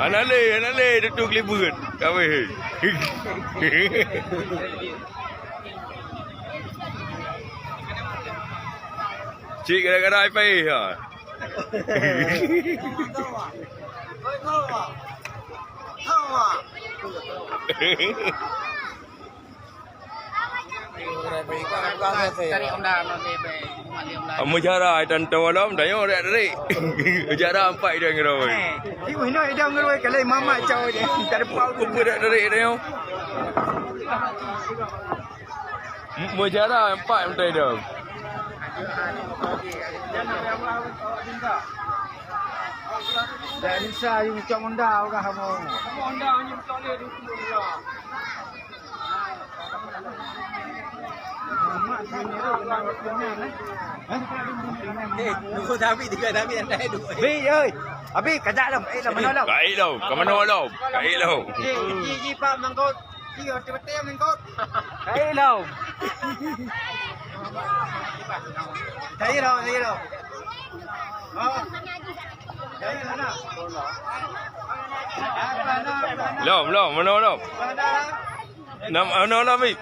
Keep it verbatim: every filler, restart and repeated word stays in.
Hana lé, hana lé, tutup kelibuet. Kawé. Cik gara-gara ipai ha. Tarik onda, no, dia, be. Mali onda. Amu cara dan tawalom, dayo rek-rek. Cara empat dia ngeroi. Eh, ibu hino idam ngeroi, kalau mamak cau je. Tadi pau. Kupu dak tarik dayo. Mujara empat meutai dong. Dan Isa yang cok honda orang kamu. Eh, dua David, tiga David, ada dua. Bi, oi. Abi, kajak lom. Eh, lom, mana lom? Kaik lom. Ke mana lom? Kaik lom. Eh, ji, ji, Pak Mangkot. Ji, betul-betul Mangkot. Kaik lom. Kaik lom, kaik lom. Oh. Kaik lom. Lom, lom, mana lom? Mana? Nam, ah, no, no, Bib.